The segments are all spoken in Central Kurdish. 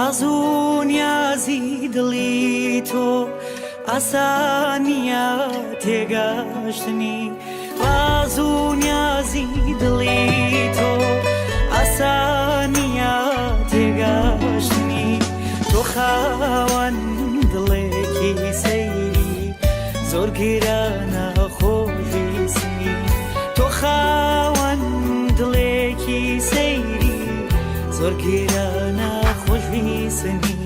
ڕاز و نیازی دڵی تۆ ئاسان نییە تێگەشتنی ڕاز و نیازی دڵی تۆ ئاسان نییە تێگەشتنی تۆ خاوەن دڵێکی سەیری زۆر گرانە خۆشویستنی تۆ خاوەن دڵێکی سەیری زۆر گرانە خۆشویستنی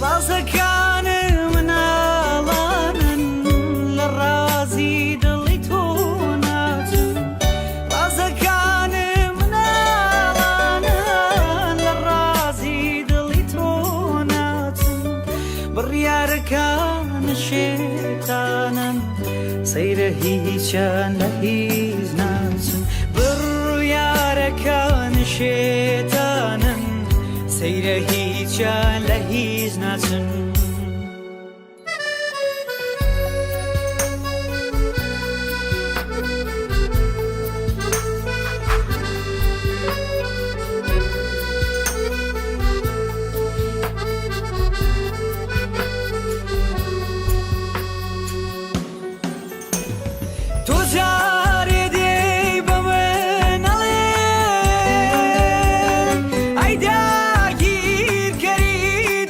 ڕازەکانم مناڵانن لە ڕازی دڵی تۆ ناچن ڕازەکانم مناڵانن لە ڕازی دڵی تۆ ناچن بڕیارەکان شێتانن سەیرە هیچیان لە هیچ ناچن بڕیارەکان شێتانن سەیرە هیچیان لە هیچ ناچن. تۆ جارێ دێی بە من ئەڵێ ئەی داگیرکەری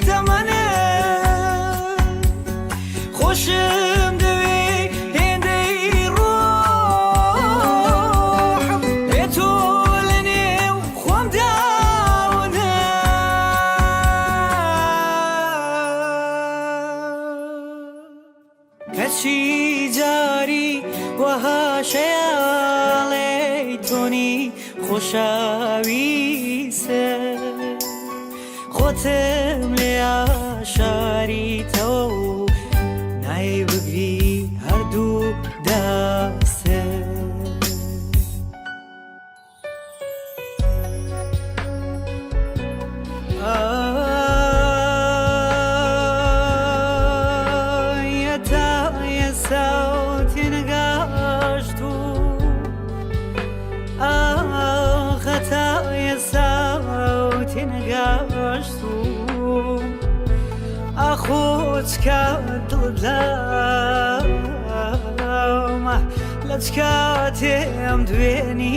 تەمەنم خۆشم دەوێ هێندەی ڕۆحم بێ تۆ لە نێو خۆم داونم. کەچی جاری وەها شەیاڵێی تۆنی خۆشاویستم خۆتم لێ ئاشاریتەوە و نایەی بگری هەردوو دەستم. لە چ کاتێم دوێنی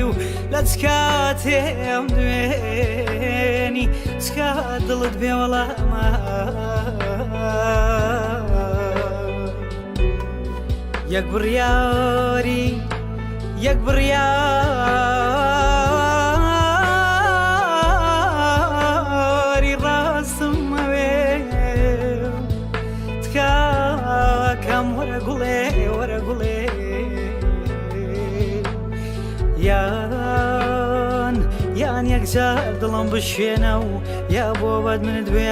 و لە چ کاتێم دوێنی چ کات دڵت بێ وەڵامە یەک بڕیاری یەک بڕیاری ڕاستم ئەوێ تکاکەم وەرە گوڵێ وەرە گوڵێ یان یان یەکجار دڵم بشێنە و یا بۆ بەد منت بێ.